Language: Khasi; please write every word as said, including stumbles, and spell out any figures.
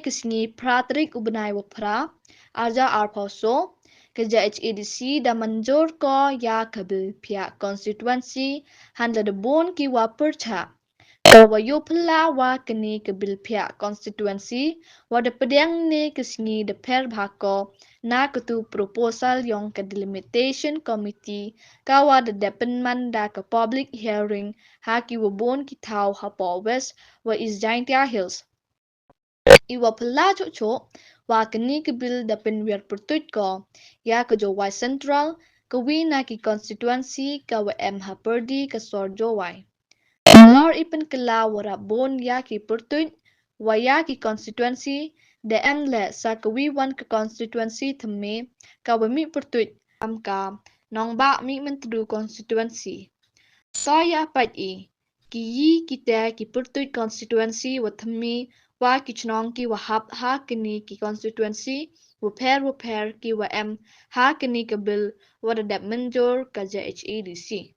ka sngi phra tarik u bnai wa phra, arja arphaw so, ka J H A D C da mynjur ko ya ka bill phiah constituency, hanla da bun ki wa pyrchah. Ka wa yoh phylla wa kani ka bill phiah constituency, wa da pdiang ne ka sngi da pher bha ko, na katu proposal yong ka delimitation committee, ka wa da dep pynman da ka public hearing, ha ki wa bun ki thaw hapoh West wa East Jaintia Hills. I wa phylla chuh chuh, wa kani ka bill da pynwiar pyrtuit ko, ya ka Jowai Central, ka wi na ki constituency ka wa em ha pyrdi ka sor Jowai. Lor i pynkylla wa rap bun ya ki pyrtuit, wa ya ki constituency, da em le sa ka wi wan ka constituency thymme, ka wa mih pyrtuit, am ka, Nongbah Mihmyntdu constituency. Sa ya pat i, ki yi ki te ki pyrtuit constituency wa thymme, wa ki chnong ki wa hap ha kani ki constituency, wa pher wa pher ki wa em, ha kani ka bill, wa da dep mynjur ka J H A D C.